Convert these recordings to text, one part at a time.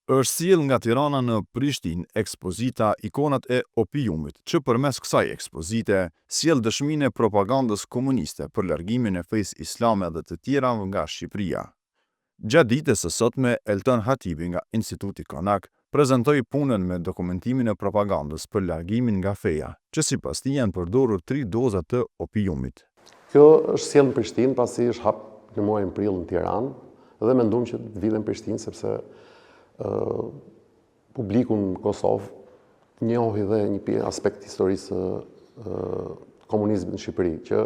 Është sjellë nga Tirana në Prishtinë ekspozita Ikonat e Opiumit, që përmes kësaj ekspozite sjell dëshminë e propagandës komuniste për largimin e fesë islame dhe të tjera nga Shqipëria. Gjatë ditës së sotme, Elton Hatibi nga Instituti Konak prezantoi punën me dokumentimin e propagandës për largimin nga feja, që sipas tij janë përdorur tri doza të opiumit. Kjo është sjellë në Prishtinë pasi është hap në muajin prill në Tiranë dhe mendum që të vijë në Prishtinë sepse publiku në Kosovë të njohi dhe një aspekt historisë së komunizmit në Shqipëri, që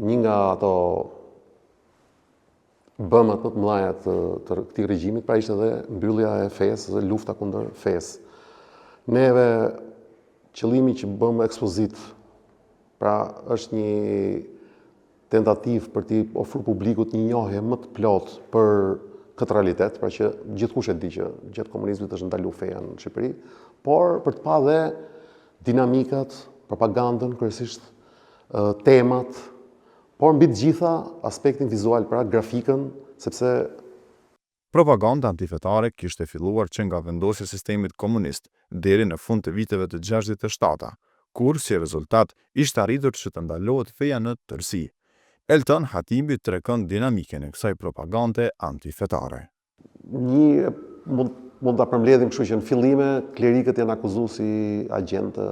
një nga ato bëmat më të mëdha të, të këtij regjimit, pra ishte dhe mbyllja e fesë dhe lufta kundër fesë. Neve qëllimi që bëmë ekspozitë, pra është një tentativë për t'i ofru publikut një njohje më të plotë për këtë realitet, pra që gjithkush e di që gjatë komunizmit është ndalu feja në Shqipëri, por për të pa dhe dinamikat, propagandën, kryesisht temat, por mbi të gjitha aspektin vizual, pra grafikën, sepse Propaganda antifetare kishte filluar që nga vendosja e sistemit komunist deri në fund të viteve të 67-ta, kur si rezultat ishte arritur që të ndalohet feja në tërësi. Elton Hatibi tregon dinamikën e kësaj propagande antifetare. Një mund mund ta përmbledhim kështu që në fillime klerikët janë akuzuar si agjentë të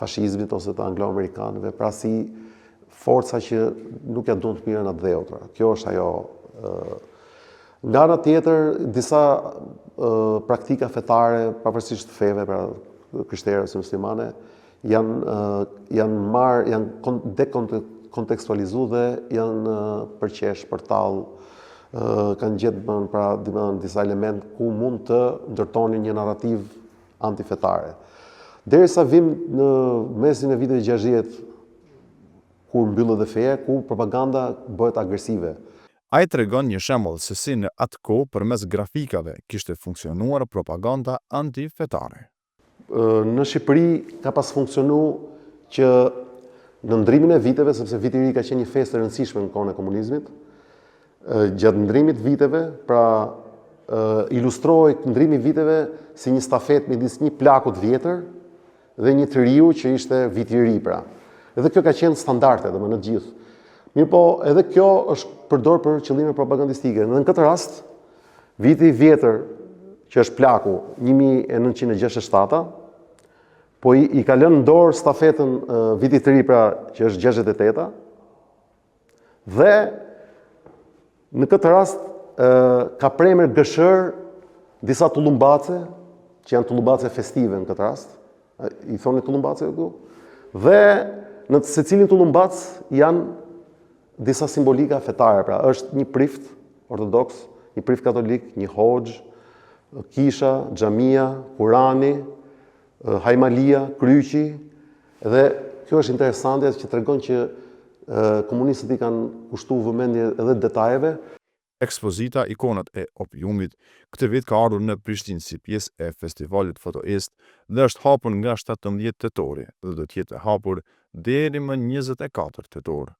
fashizmit ose të anglo-amerikanëve, pra si forca që nuk ja duan të mirën atdheut. Pra. Kjo është ajo Nga ana tjetër, disa praktika fetare, pavarësisht feve, pra krishtere ose muslimane, janë janë marrë, janë dekontekstualizu dhe janë përqesh, përtall, kanë gjetë bën, pra, domethënë, disa element ku mund të ndërtonin një narrativë antifetare. Derisa vim në mesin e viteve 60, kur mbyllet dhe feja, ku propaganda bëhet agresive. Ai tregon një shembull se si në atë kohë përmes grafikave kishte funksionuar propaganda antifetare. Në Shqipëri ka pas funksionu që në ndrimin e viteve, sepse viti i ri ka qenë një festë e rëndësishme në kohën e komunizmit, gjatë ndrimit viteve, pra ilustrohej ndrimi i viteve si një stafetë midis një plaku të vjetër dhe një të riu që ishte viti i ri pra. Edhe kjo ka qenë standarde, domethënë në të gjithë. Mirëpo, edhe kjo është përdor për qëllime propagandistike. Dhe në këtë rast, viti i vjetër që është plaku 1967 po i, i ka lënë në dorë stafetën vitit të ri pra që është 68-a, dhe në këtë rast ka premer gërshërë disa tullumbace, që janë tullumbace festive në këtë rast, i thoni tullumbace këtu, dhe në secilin tullumbac janë disa simbolika fetare, pra është një prift ortodoks, një prift katolik, një hoxhë, kisha, xhamia, kurani, hajmalia, kryqi, dhe kjo është interesante që tregon që komunistët i kanë kushtu vëmendje edhe detajeve. Ekspozita Ikonat e Opiumit këtë vit ka ardhur në Prishtinë si pjesë e festivalit Fotoest dhe është hapur nga 17 tetori dhe do të jetë e hapur deri më 24 tetor.